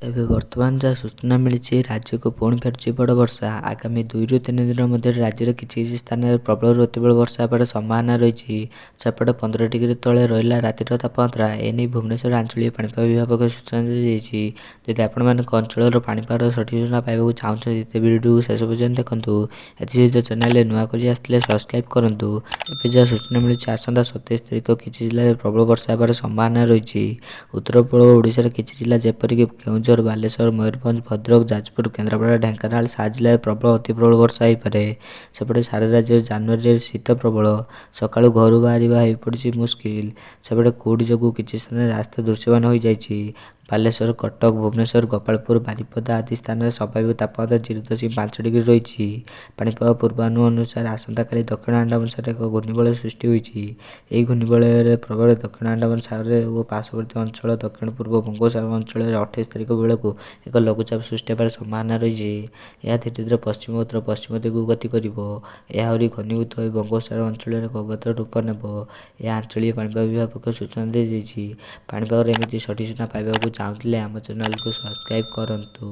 ଏବେ ବର୍ତ୍ତମାନ ଯାହା ସୂଚନା ମିଳିଛି, ରାଜ୍ୟକୁ ପୁଣି ଫେରୁଛି ବଡ଼ ବର୍ଷା। ଆଗାମୀ 2ରୁ 3 ଦିନ ମଧ୍ୟରେ ରାଜ୍ୟର କିଛି କିଛି ସ୍ଥାନରେ ପ୍ରବଳରୁ ଅତିପ୍ରବଳ ବର୍ଷା ହେବାର ସମ୍ଭାବନା ରହିଛି। ସେପଟେ 15 ଡିଗ୍ରୀ ତଳେ ରହିଲା ରାତିର ତାପମାତ୍ରା। ଏନେଇ ଭୁବନେଶ୍ୱର ଆଞ୍ଚଳିକ ପାଣିପାଗ ବିଭାଗ ପକ୍ଷରୁ ସୂଚନା ଦିଆଯାଇଛି। ଯଦି ଆପଣମାନଙ୍କ ଅଞ୍ଚଳର ପାଣିପାଗର ସଠିକ୍ ସୂଚନା ପାଇବାକୁ ଚାହୁଁଛନ୍ତି, ତେବେ ଭିଡ଼ିଓଟିକୁ ଶେଷ ପର୍ଯ୍ୟନ୍ତ ଦେଖନ୍ତୁ। ଏଥିସହିତ ଚ୍ୟାନେଲରେ ନୂଆ କରି ଆସିଥିଲେ ସବସ୍କ୍ରାଇବ୍ କରନ୍ତୁ। ଏବେ ଯାହା ସୂଚନା ମିଳୁଛି, ଆସନ୍ତା 27 ତାରିଖ କିଛି ଜିଲ୍ଲାରେ ପ୍ରବଳ ବର୍ଷା ହେବାର ସମ୍ଭାବନା ରହିଛି। ଉତ୍ତର ପୂର୍ବ ଓଡ଼ିଶାର କିଛି ଜିଲ୍ଲା ଯେପରିକି କେଉଁଝର, ବାଲେଶ୍ୱର, ମୟୂରଭଞ୍ଜ, ଭଦ୍ରକ, ଯାଜପୁର, କେନ୍ଦ୍ରାପଡ଼ା, ଢେଙ୍କାନାଳ 7 ଜିଲ୍ଲାରେ ପ୍ରବଳ ଅତିପ୍ରବଳ ବର୍ଷା ହୋଇପାରେ। ସେପଟେ ସାରା ରାଜ୍ୟରେ ଜାନୁଆରୀରେ ଶୀତ ପ୍ରବଳ, ସକାଳୁ ଘରୁ ବାହାରିବା ହୋଇପଡ଼ିଛି ମୁସ୍କିଲ। ସେପଟେ କୁହୁଡ଼ି ଯୋଗୁଁ କିଛି ସ୍ଥାନରେ ରାସ୍ତା ଦୃଶ୍ୟମାନ ହୋଇଯାଇଛି। ବାଲେଶ୍ୱର, କଟକ, ଭୁବନେଶ୍ୱର, ଗୋପାଳପୁର, ବାରିପଦା ଆଦି ସ୍ଥାନରେ ସ୍ୱାଭାବିକ ତାପମାତ୍ରା 0.5 ଡିଗ୍ରୀ ରହିଛି। ପାଣିପାଗ ପୂର୍ବାନୁମାନ ଅନୁସାରେ ଆସନ୍ତାକାଲି ଦକ୍ଷିଣ ଆଣ୍ଡାମାନ ସାଗରରେ ଏକ ଘୂର୍ଣ୍ଣିବଳୟ ସୃଷ୍ଟି ହୋଇଛି। ଏହି ଘୂର୍ଣ୍ଣିବଳୟର ପ୍ରଭାବରେ ଦକ୍ଷିଣ ଆଣ୍ଡାମାନ ସାଗରରେ ଓ ପାର୍ଶ୍ୱବର୍ତ୍ତୀ ଅଞ୍ଚଳ ଦକ୍ଷିଣ ପୂର୍ବ ବଙ୍ଗୋପସାଗର ଅଞ୍ଚଳରେ 28 ତାରିଖ ବେଳକୁ ଏକ ଲଘୁଚାପ ସୃଷ୍ଟି ହେବାର ସମ୍ଭାବନା ରହିଛି। ଏହା ଧୀରେ ଧୀରେ ପଶ୍ଚିମ ଉତ୍ତର ପଶ୍ଚିମ ଦିଗକୁ ଗତି କରିବ। ଏହା ଆହୁରି ଘନୀଭୂତ ହୋଇ ବଙ୍ଗୋପସାଗର ଅଞ୍ଚଳରେ ଏକ ଅବପାତର ରୂପ ନେବ। ଏହା ଆଞ୍ଚଳିକ ପାଣିପାଗ ବିଭାଗ ପକ୍ଷରୁ ସୂଚନା ଦିଆଯାଇଛି। ପାଣିପାଗର ଏମିତି ସଠିକ୍ ସୂଚନା ପାଇବାକୁ ଚାହୁଁଥିଲେ ଆମ ଚ୍ୟାନେଲକୁ ସବସ୍କ୍ରାଇବ୍ କରନ୍ତୁ।